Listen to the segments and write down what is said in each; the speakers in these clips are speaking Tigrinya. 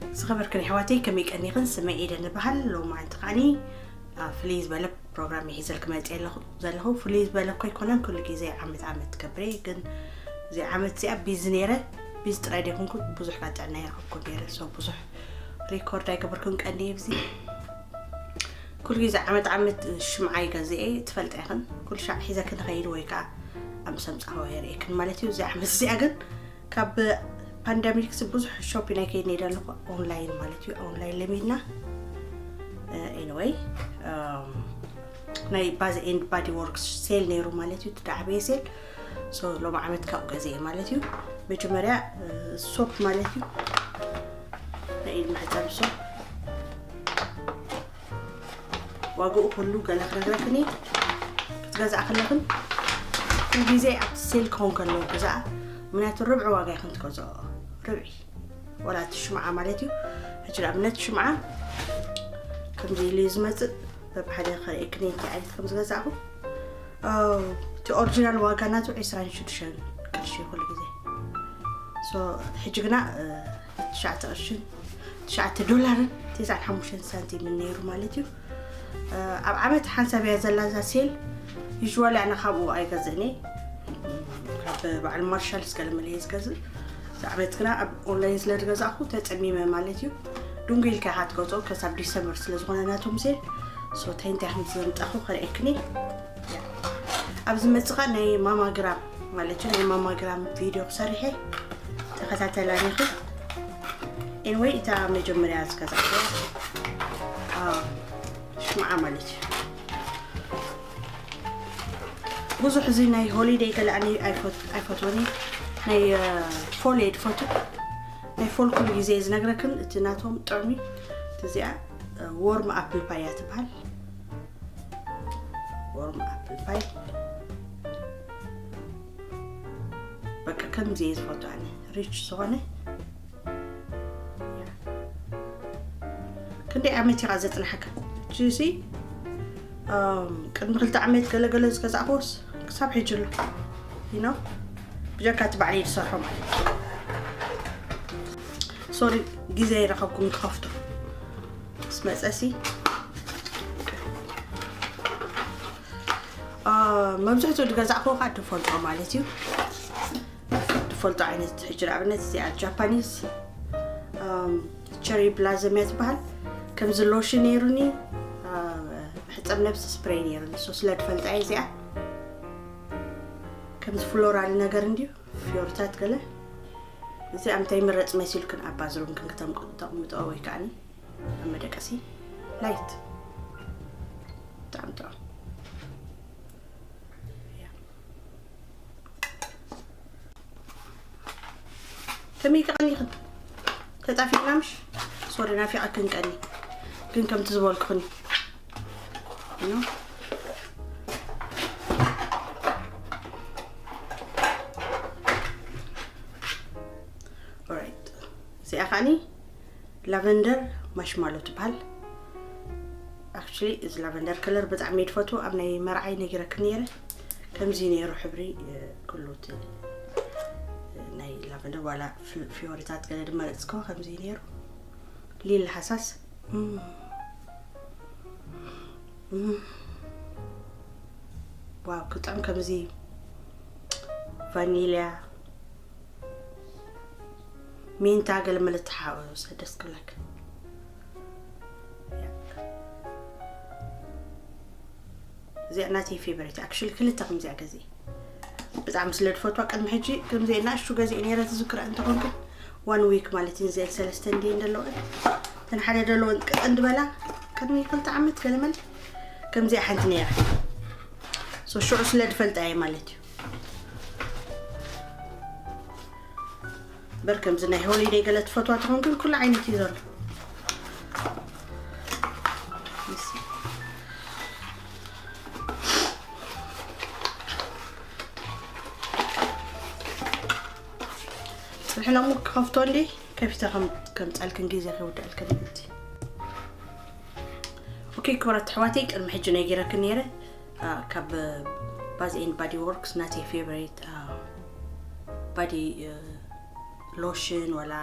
ዝኸበርክን ኣሕዋተይ፣ ከመይ ቀኒኽን? ስመይ ኤደን እበሃል። ሎማዓንቲ ከዓኒ፣ አ፣ ፍልይ ዝበለ ፕሮግራም እየ ሒዘልክ መፅእ ኣለኹ ዘለኹ። ፍልይ ዝበለ እኮ ኣይኮነን፣ ኩሉ ግዜ ዓመት ዓመት ትገብር እየ። ግን እዚ ዓመት እዚኣ ቢዚ ነይረ። ቢዚ ጥራይ ደይኮንኩ፣ ብዙሕ ቃ ጥዕና ይረኸብኩ ነይረ። ሶ ብዙሕ ሪኮርድ ኣይገበርኩን ቀኒ እየ ብዚ። ኩሉ ግዜ ዓመት ዓመት ሽምዓ ይገዝእ እየ፣ ትፈልጣ ኢኽን። ኩሉ ሻዕ ሒዘ ክንኸይድ ወይ ከዓ ኣብ ምስ ኣምፃኸ የርእየክን ማለት እዩ። እዚ ዓመት እዚኣ ግን ካብ ፓንደሚክ ብዙሕ ሾፒን ኣይከይድን እየ ኣለኹ። ኦንላይን ማለት እዩ፣ ኦንላይን ለሚድና። ኤኒወይ፣ ናይ ባዝ ኤንድ ባዲ ወርክስ ሴል ነይሩ ማለት እዩ፣ እቲ ዳዕበየ ሴል። ሶ ሎም ዓመት ካብኡ ገዚአ ማለት እዩ። መጀመርያ ሶፕ ማለት እዩ፣ ናይ ኢድ መሕፀቢ ሶፕ። ዋግኡ ኩሉ ገለ ክነግረክን እየ። ክትገዝኣ ከለኽን ኩሉ ግዜ ኣብቲ ሴል ክኸውን ከለዎ ግዛኣ። ምክንያቱ ርብዒ ዋጋ ኢኽን ትገዝኦ። ርብዒ፣ ወላ እቲ ሽምዓ ማለት እዩ። ሕጂ ንኣብነት ሽምዓ ከምዚ ኢሉ እዩ ዝመፅእ። በብሓደ ከርእየክን እየ እንታይ ዓይነት ከም ዝገዛእኹ። ኦ፣ እቲ ኦሪጂናል ዋጋ ናቱ ዕስራን ሽዱሽተን ቅርሺ ኩሉ ግዜ። ሶ፣ ሕጂ ግና፣ እ፣ ትሽዓተ ቅርሽን ትሽዓተ ዶላርን ተስዓን ሓሙሽተን ሳንቲምን ነይሩ ማለት እዩ። እ፣ ኣብ ዓመት ሓንሳብ እያ ዘላ እዛ ሴል። ዩዥዋሊ ኣነ ካብኡ ኣይገዝእን እየ። ካብ በዓል ማርሻል እስከ ለመለ እየ ዝገዝእ። እዚ ዓመት ግና ኣብ ኦንላይን ስለ ዝገዛእኹ ተጸሚመ ማለት እዩ። ድንጉ ኢልካ ኢኻ ትገዝኦ፣ ከሳብ ዲሰምበር ስለ ዝኾነ ናቶም ሴል። ሶ፣ እንታይ እንታይ ከም ዘምጣኹ ከርእየክን እየ። ኣብ ዝመጽእ ኸኣ ናይ ማማግራም ማለት እዩ፣ ናይ ማማግራም ቪድዮ ክሰርሕ እየ። ተኸታተላኒ ኢኺ። ኤኒወይ፣ እታ መጀመርያ ዝገዛእኩዋ፣ አ፣ ሽምዓ ማለት እዩ። ብዙሕ እዚ ናይ ሆሊደይ ገለ ኣነ ኣይፈት-፣ ኣይፈትወን እየ። ናይ፣ አ፣ ፎል እየ ዝፈቱ። ናይ ፎል ኩሉ ግዜ እየ ዝነግረክን፣ እቲ ናቶም ጥዑም እዩ። እቲ እዚኣ፣ አ፣ ዎርም ኣፕል ፓይ እያ ትበሃል። ዎርም ኣፕል ፓይ። በቃ ከምዚ እየ ዝፈቱ ኣነ፣ ሪች ዝኾነ። ክንደይ ዓመት ኢኻ ዘጽንሓካ? ጁሲ፣ ኣም፣ ቅድሚ ክልተ ዓመት ገለ ገለ ዝገዛእኩዎስ ክሳብ ሕጂ ኣሎ። You know? ብጀካ እቲ ባዕለይ ዝሰርሖ ማለት። ሶሪ፣ ግዜ ይረኸብኩም ክኸፍቶ። ምስ መጸሲ፣ አ፣ መብዝሕትኡ ዝገዛእኩዎ ከዓ ድፎልጦ ማለት እዩ። ድፎልጦ ዓይነት ሕጂ ንኣብነት እዚኣ ጃፓኒዝ፣ ኣም፣ ቸሪ ብላዘም እያ ትበሃል። ከምዚ ሎሽን ነይሩኒ፣ አ፣ መሕጸብ ነብሲ ስፕሬይ ነይሩኒ። ሶ ስለ ድፈልጣ እየ እዚኣ። ከምዚ ፍሎራል ነገር እንድዩ፣ ፍዮርታት ገለ። እዚኣ እንታይ ይምረጽ መሲልክን ኣብ ባዝሩምክን ክተምቁ-፣ ተቕምጦ ወይ ከዓኒ ኣብ መደቀሲ ላይት። ብጣዕሚ ጥዑም። ከመይ ከቐኒኽን? ተጣፊእና ምሽ? ሶሪ፣ ናፊቐክን ቀኒ። ግን ከምቲ ዝበልኩኽን እዩ። ኦራይት። እዚኣ ኸዓኒ ላቨንደር ማሽማሎ ትበሃል። ኣክቹሊ፣ እዚ ላቨንደር ከለር ብጣዕሚ እየ ዝፈትዎ። ኣብ ናይ መርዓይ ነጊረክን ነይረ። ከምዚ ነይሩ ሕብሪ፣ እ፣ ኩሉ እቲ፣ እ፣ ናይ ላቨንደር ዋላ ፍ-፣ ፍዮሪታት ገለ ድመረጽክዎ ከምዚ ነይሩ። ሊል ሃሳስ። እም። እም። ዋው፣ ክጥዕም ከምዚ ቫኒልያ፣ ሜንታ ገለ መለ ተሓወሰ ደስ ክብለክ። እዚኣ ናተይ ፌቨሪት፣ ኣክቹሊ ክልተ ከምዚኣ ገዚኤ። ብጣዕሚ ስለ ዝፈትዋ ቅድሚ ሕጂ ከምዚኣ ናእሽቱ ገዚኤ ነይረ፣ ትዝክራ እንተኾንክን። ዋን ዊክ ማለት እዩ፣ እዚኤን ሰለስተ እንድየን ዘለወን። እተን ሓደ ዘለወን ቅጥን ዝበላ ቅድሚ ክልተ ዓመት ገለ መለ ከምዚኣ ሓንቲ ነይራ። ሶ ሽዑ ስለ ዝፈልጣ እየ ማለት እዩ። በር ከምዚ ናይ ሆሊደይ ገለ ትፈትዋ ተኾንክን ኩሉ ዓይነት እዩ ዘሎ። ጽንሕና እሞ ክኸፍቶ እንዲ ከፊተ ከም-፣ ከምጻልክን ግዜ ከይውድኣልክን እቲ። ኦኬ፣ ክቡራት ኣሕዋተይ፣ ቅድሚ ሕጂ ነጊረክን ነይረ፣ አ፣ ካብ ባዝ ኤንድ ባዲ ወርክስ ናተይ ፌቨሪት፣ አ፣ ባዲ፣ አ፣ ሎሽን ዋላ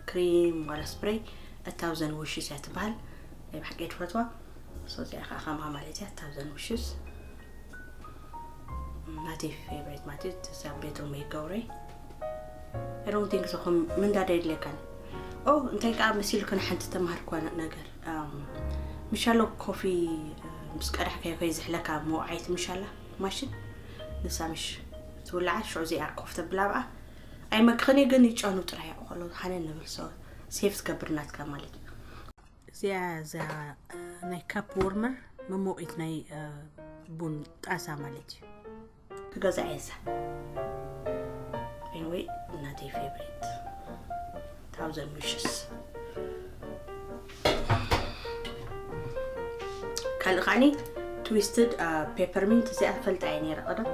ክሪም ዋላ ስፕሬይ A Thousand Wishes እያ ትበሃል። ናይ ብሓቂ እየ ዝፈትዋ። So እዚኣ ከዓ ከምኣ ማለት እያ፣ A Thousand Wishes። ናተይ ፌቨሬት ማለት እዩ። እዛ ቤድሩም ይገብረ። I don't think so ከም ምንዳድ የድልየካን። ኦ፣ እንታይ ከዓ መሲሉ ከነ ሓንቲ ተማሃርኳ ነገር። Um, ምሻሎ ኮፊ፣ uh፣ ምስ ቀዳሕካዮ ከይዝሕለካ መውዓይት ምሻላ ማሽን። ንሳ ምሽ ትውልዓ፣ ሽዑ እዚኣ ኮፍ ተብላ ኣብኣ። ኣይመክኽን እዩ ግን ይጨኑ ጥራይ፣ ኣብኡ ከሎ ሃነ ንብል። So ሴፍ ትገብር ናትካ ማለት እዩ። እዚኣ እዛ ናይ ካፕ ዎርመር መሞቂት ናይ፣ እ፣ ቡን ጣሳ ማለት እዩ። ክገዛ እየ እዛ። Anyway፣ ናተይ ፌቨሬት Thousand Wishes። ካልእ ከዓኒ ትዊስትድ፣ እ፣ ፔፐርሚንት፣ እዚኣ ፈልጣ እየ ነይረ ቀደም።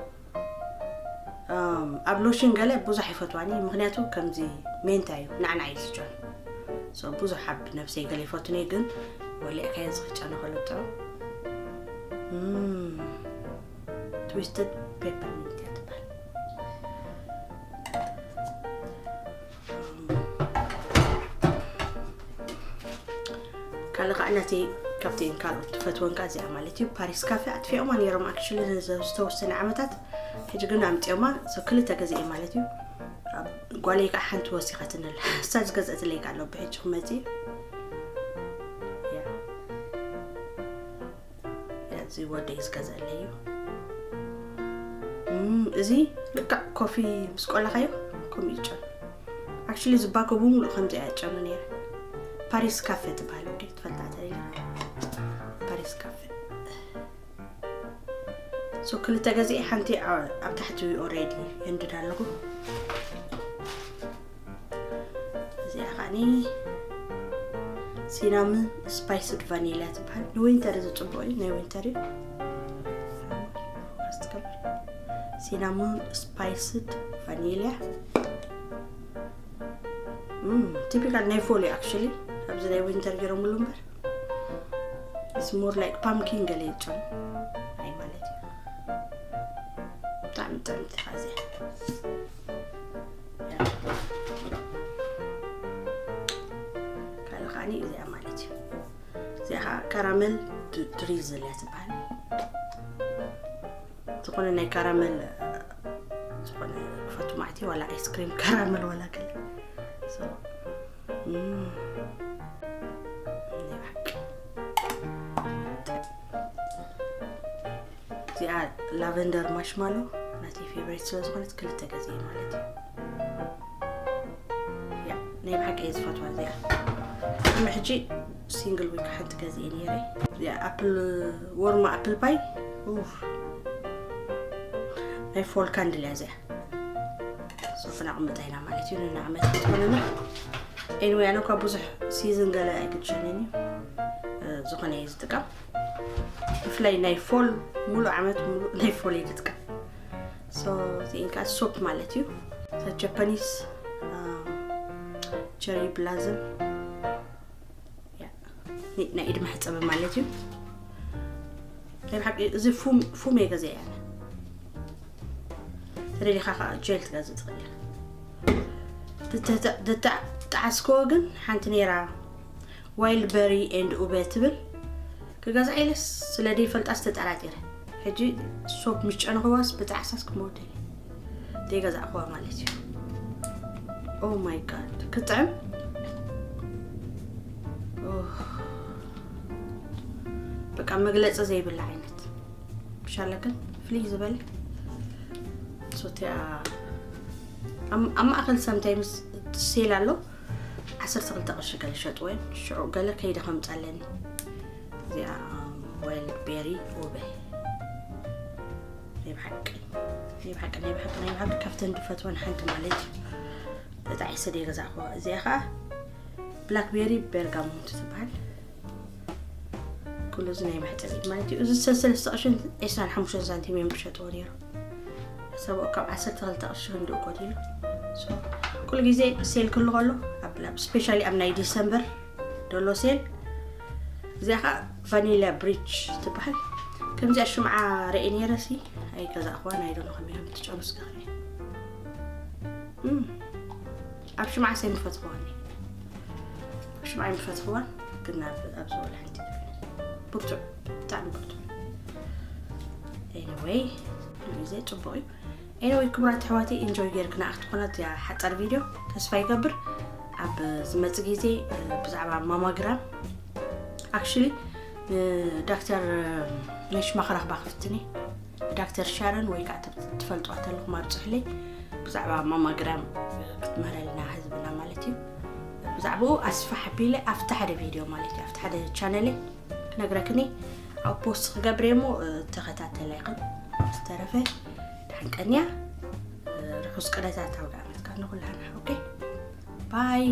እም፣ ኣብ ሎሽን ገለ ብዙሕ ኣይፈትዋን እየ፣ ምኽንያቱ ከምዚ ሜንታ እዩ፣ ናዕናዕ እዩ ዝጨኑ። So ብዙሕ ኣብ ነብሰይ ገለ ይፈቱን እየ፣ ግን ወሊዕካዮ ዝኽጨኑ ከሎ ጥዑም። እም፣ ትዊስትድ ፔፐርሚንት እያ ትበሃል። ካልእ ከዓ ናተይ ካብተን ካልኦት ትፈትወን ከዓ እዚኣ ማለት እዩ፣ ፓሪስ ካፌ። ኣጥፊኦማ ነይሮም ኣክቹሊ ዝተወሰነ ዓመታት፣ ሕጂ ግን ኣምፂኦማ። So ክልተ ገዚኤ ማለት እዩ። ኣብ ጓለይ ከዓ ሓንቲ ወሲኻትኒ ኣላ። እሳ ዝገዝአትለይ ከዓ ኣሎ፣ ብሕጂ ክመፅእ እዩ። ያ። እዚ ወደይ ዝገዘለይ እዩ። እም፣ እዚ ልክዕ ኮፊ ምስ ቆለኻዮ ከምኡ ይጨኑ። ኣክቹሊ ዝባኮ ብምሉእ ከምዚ እያ ጨኑ ነይረ። ፓሪስ ካፌ ትበሃል፣ ወደይ ትፈልጣ ተለይ። ፓሪስ ካፌ። So ክልተ ገዚኤ፣ ሓንቲ ኣ-፣ ኣብ ታሕቲ ኦልሬዲ የንድድ ኣለኹ። እዚኣ ከዓኒ ሲናሞን ስፓይስድ ቫኒላ ትበሃል። ንዊንተር እዩ ዝፅቡቕ እዩ፣ ናይ ዊንተር እዩ። ሲናሞን ስፓይስድ ቫኒላ። እም፣ ቲፒካል ናይ ፎል እዩ ኣክቹሊ። ኣብዚ ናይ ዊንተር ገይሮምሉ እምበር። It's more like pumpkin ገለ ይጨኑ። ኣይ ማለት እዩ። ብጣዕሚ ጥዕምቲ እያ እዚኣ። ካልእ ከዓኒ እዚኣ ማለት እዩ። እዚኣ ከዓ ካራመል ድ-፣ ድሪዝል እያ ትበሃል። ዝኾነ ናይ ካራመል፣ ዝኾነ ክፈቱ ማለት እዩ፣ ዋላ ኣይስክሪም ካራመል ዋላ ገለ። So፣ እም፣ ናይ ብሓቂ። እዚኣ ላቨንደር ማሽማሎ ናተይ ፌቨሬት ስለ ዝኾነት ክልተ ገዚኤ ማለት እዩ። ያ፣ ናይ ብሓቂ እየ ዝፈትዋ እዚኣ። ቅድሚ ሕጂ ሲንግል ዊክ ሓንቲ ገዚኤ ነይረ። እዚኣ ኣፕል፣ ዎርማ ኣፕል ፓይ። ኡፍ። ናይ ፎል ካንድል እያ እዚኣ። ሶፍና ቅምጣ ኢና ማለት እዩ፣ ንዓመት ክትኾነና። ኤኒዌይ፣ ኣነ እኳ ብዙሕ ሲዝን ገለ ኣይግድሸንን እዩ። እ፣ ዝኾነ እየ ዝጥቀም። ብፍላይ ናይ ፎል፣ ሙሉእ ዓመት ሙሉእ ናይ ፎል እየ ዝጥቀም። So፣ እዚኤን ከዓ ሶፕ ማለት እዩ። እዛ ጃፓኒስ፣ እ፣ ቸሪ ብላዝም። ያ፣ ናይ፣ ናይ ኢድ መሕጸቢ ማለት እዩ። ናይ ብሓቂ እዚ ፉም፣ ፉም እየ ገዚአ እየ። ተደሊኻ ከዓ ጀል ትገዝእ ትኽእል ኢኻ። ድተ-፣ ድተ-፣ ጣዓስክዎ ግን ሓንቲ ነይራ፣ ዋይልድ በሪ ኤንድ ኡበ ትብል። ክገዝኣ ኢለስ ስለ ደይፈልጣስ ተጠራጢረ። ሕጂ ሶፕ ምስ ጨነኽዋስ ብጣዕሳስ ክመወደል እየ። ዘይገዛእኽዋ ማለት እዩ። Oh my God፣ ክጥዕም። ኦህ። በቃ መግለጺ ዘይብላ ዓይነት። ብሻላ ግን ፍልይ ዝበለ ሶትያ። ኣብ፣ ኣብ ማእከል ሳምታይምስ ሴል ኣሎ። ዓሰርተ ክልተ ቅርሺ ገለ ሸጥወን። ሽዑ ገለ ከይደ ከምጻለኒ። እዚኣ ዋይልድ ቤሪ ኡበ። ናይ ብሓቂ፣ ናይ ብሓቂ፣ ናይ ብሓቂ፣ ናይ ብሓቂ ካብተን ዝፈትወን ሓንቲ ማለት እዩ። ተጣዒሰ ደይገዛእኽዋ። እዚኣ ኸዓ ብላክቤሪ ቤርጋሞንት ትበሃል። ኩሉ እዚ ናይ መሕጸቢ ኢድ ማለት እዩ። እዚ ሰለስተ ቅርሽን ዒስራን ሓሙሽተን ሳንቲም እዮም ዝሸጥዎ ነይሮም። ሕሰብኦ፣ ካብ ዓሰርተ ክልተ ቅርሺ ክንድኡ ጎዲሉ። So፣ ኩሉ ግዜ ሴል ክህሉ ከሎ፣ ኣብ፣ ኣብ፣ ስፔሻሊ ኣብ ናይ ዲሰምበር ደሎ ሴል፣ እዚኣ ኸዓ ቫኒላ ብሪጅ ትበሃል። ከምዚኣ ሽምዓ ርእየ ነይረ ሲ፣ ኣይገዛእኽዋን፣ ኣይደሎ ከመይ ከም ትጨኑ ስጋ ኽርኢ። እም፣ ኣብ ሽምዓ ሰይ ምፈትኽዋኒ። ሽምዓይ ምፈትኽዋ ግን ኣብ ኣብዚ ወላ ሓንቲ ብርቱዕ ብጣዕሚ ብርቱዕ። Anyway፣ ግዜ ጽቡቕ እዩ። Anyway፣ ክቡራት ኣሕዋተይ፣ ኢንጆይ ጌርክና ክትኾና እዚኣ ሓጻር ቪድዮ። ተስፋ ይገብር ኣብ ዝመጽእ ግዜ ብዛዕባ ማማግራም፣ actually፣ ንዳክተር ነሽማ ክረኽባ ክፍትን እየ። ዳክተር ሻረን ወይ ከዓ ትፈልጥዋ ተለኹም ኣብፅሕለይ። ብዛዕባ ማማግራም ክትምህረልና ህዝብና ማለት እዩ። ብዛዕባኡ ኣስፋሕ ኣቢለ ኣብቲ ሓደ ቪድዮ ማለት እዩ ኣብቲ ሓደ ቻነለይ ክነግረክኒ ኣብ ፖስት ክገብር እየ እሞ ተኸታተላ ይኽን። ዝተረፈ ደሓን ቀንያ። ርሑስ ቅደታት ኣውደ ዓመት ካብ ንኩላህና። ኦኬ፣ ባይ።